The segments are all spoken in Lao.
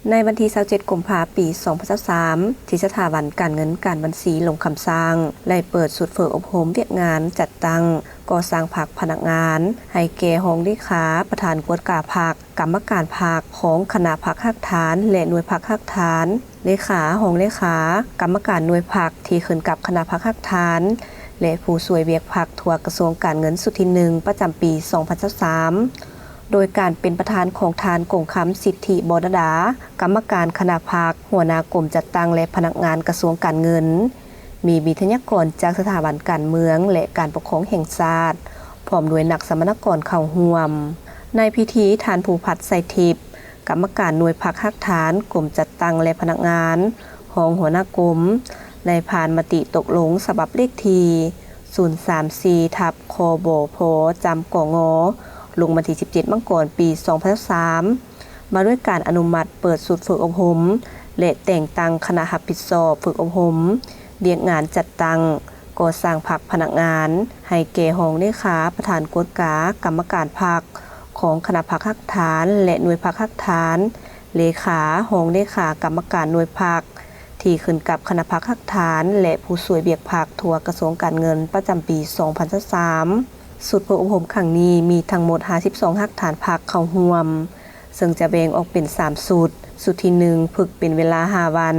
ໃນວັນທີຊາວເຈັດ ກຸມພາ ປີສອງພັນຊາວສາມ ທີ່ສະຖາບັນການເງິນການບັນຊີລົງຄຳສັ່ງ ໄດ້ເປີດຊຸດຝຶກອົບຮົມວຽກງານຈັດຕັ້ງກໍ່ສ້າງພັກພະນັກງານ ໃຫ້ແກ່ຮອງເລຂາ, ປະທານກວດກາພັກ, ກຳມະການພັກ, ຮອງຄະນະພັກຮາກຖານ ແລະ ໜ່ວຍພັກຮາກຖານ, ເລຂາ, ຮອງເລຂາ, ກຳມະການໜ່ວຍພັກທີ່ຂຶ້ນກັບຄະນະພັກຮາກຖານ ແລະ ຜູ້ຊ່ວຍວຽກພັກທົ່ວກະຊວງການເງິນຊຸດທີໜຶ່ງ ປະຈຳປີສອງພັນຊາວສາມ ໂດຍການເປັນປະທານຂອງທ່ານ ກົງຄຳ ສິດທິ ບໍນະດາ ກຳມະການຄະນະພັກ, ຫົວໜ້າກົມຈັດຕັ້ງ ແລະ ພະນັກງານກະຊວງການເງິນ, ມີວິທະຍາກອນຈາກສະຖາບັນການເມືອງ ແລະ ການປົກຄອງແຫ່ງຊາດ, ພ້ອມດ້ວຍນັກສຳມະນາກອນເຂົ້າຮ່ວມ. ໃນພິທີ, ທ່ານ ພູພັດ ໄຊທິບ ກຳມະການໜ່ວຍພັກຮາກຖານ, ກົມຈັດຕັ້ງ ແລະ ພະນັກງານ, ຮອງຫົວໜ້າກົມ ໄດ້ຜ່ານມະຕິຕົກລົງສະບັບເລກທີ ສູນສາມສີ່ ທັບ ຄບພ ຈຳ ກງ ລົງວັນທີສິບເຈັດ ມັງກອນ ປີສອງພັນຊາວສາມ ວ່າດ້ວຍການອະນຸມັດເປີດຊຸດຝຶກອົບຮົມ ແລະ ແຕ່ງຕັ້ງຄະນະຮັບຜິດຊອບຝຶກອົບຮົມວຽກງານຈັດຕັ້ງກໍ່ສ້າງພັກພະນັກງານ ໃຫ້ແກ່ຮອງເລຂາ, ປະທານກວດກາ, ກຳມະການພັກຂອງຄະນະພັກຮາກຖານ ແລະ ໜ່ວຍພັກຮາກຖານ, ເລຂາ, ຮອງເລຂາ, ກຳມະການໜ່ວຍພັກ ທີ່ຂຶ້ນກັບຄະນະພັກຮາກຖານ ແລະ ຜູ້ຊ່ວຍວຽກພັກທົ່ວກະຊວງການເງິນປະຈຳປີສອງພັນຊາວສາມ. ຊຸດຝຶກອົບຮົມຄັ້ງນີ້ມີທັງໝົດຫ້າສິບສອງຮາກຖານພັກເຂົ້າຮ່ວມ, ເຊິ່ງຈະແບ່ງອອກເປັນສາມຊຸດ. ຊຸດທີໜຶ່ງ ຝຶກເປັນເວລາຫ້າວັນ,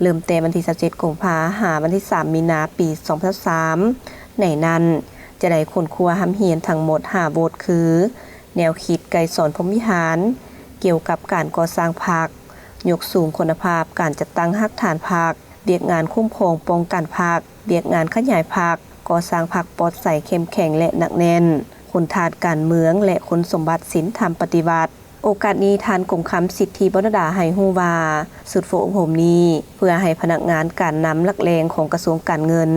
ເລີ່ມແຕ່ວັນທີຊາວເຈັດ ກຸມພາ ຫາວັນທີສາມ ມີນາ ປີສອງພັນຊາວສາມ. ໃນນັ້ນຈະໄດ້ຄົ້ນຄວ້າຮ່ຳຮຽນທັງໝົດຫ້າບົດ ຄື ແນວຄິດໄກສອນ ພົມວິຫານ, ກ່ຽວກັບການກໍ່ສ້າງພັກ, ຍົກສູງຄຸນນະພາບການຈັດຕັ້ງຮາກຖານພັກ, ວຽກງານຄຸ້ມຄອງປ້ອງກັນພັກ, ວຽກງານຂະຫຍາຍພັກ, ກໍ່ສ້າງພັກປອດໃສ, ເຂັ້ມແຂງ ແລະ ໜັກແໜ້ນ, ຄຸນທາດການເມືອງ ແລະ ຄຸນສົມບັດສິນທຳປະຕິວັດ. ໂອກາດນີ້, ທ່ານ ກົງຄຳ ສິດທິ ບໍນະດາ ໃຫ້ຮູ້ວ່າ, ຊຸດຝຶກອົບຮົມນີ້ເພື່ອໃຫ້ພະນັກງານການນຳຫຼັກແຫຼ່ງຂອງກະຊວງການເງິນ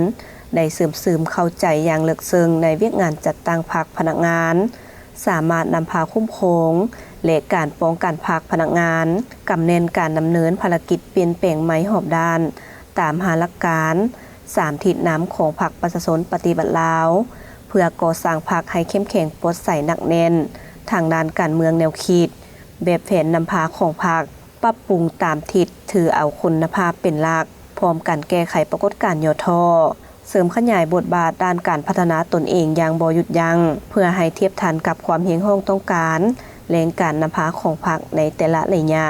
ໄດ້ເຊື່ອມຊຶມເຂົ້າໃຈຢ່າງເລິກເຊິ່ງໃນວຽກງານຈັດຕັ້ງພັກພະນັກງານ, ສາມາດນຳພາຄຸ້ມຄອງ ແລະ ການປ້ອງກັນພັກພະນັກງານ, ກຳແໜ້ນການດຳເນີນພາລະກິດປ່ຽນແປງໃໝ່ຮອບດ້ານ ຕາມຫ້າຫຼັກການ, ສາມທິດນຳຂອງພັກປະຊາຊົນປະຕິວັດລາວ, ເພື່ອກໍ່ສ້າງພັກໃຫ້ເຂັ້ມແຂງ, ປອດໃສ, ໜັກແໜ້ນທາງດ້ານການເມືອງແນວຄິດ, ແບບແຜນນຳພາຂອງພັກ, ປັບປຸງຕາມທິດຖືເອົາຄຸນນະພາບເປັນຫຼັກ, ພ້ອມກັນແກ້ໄຂປາກົດການຫຍໍ້ທໍ້, ເສີມຂະຫຍາຍບົດບາດດ້ານການພັດທະນາຕົນເອງຢ່າງບໍ່ຢຸດຢັ້ງ ເພື່ອໃຫ້ທຽບທັນກັບຄວາມຮຽກຮ້ອງຕ້ອງການແລງການນຳພາຂອງພັກໃນແຕ່ລະໄລຍະ.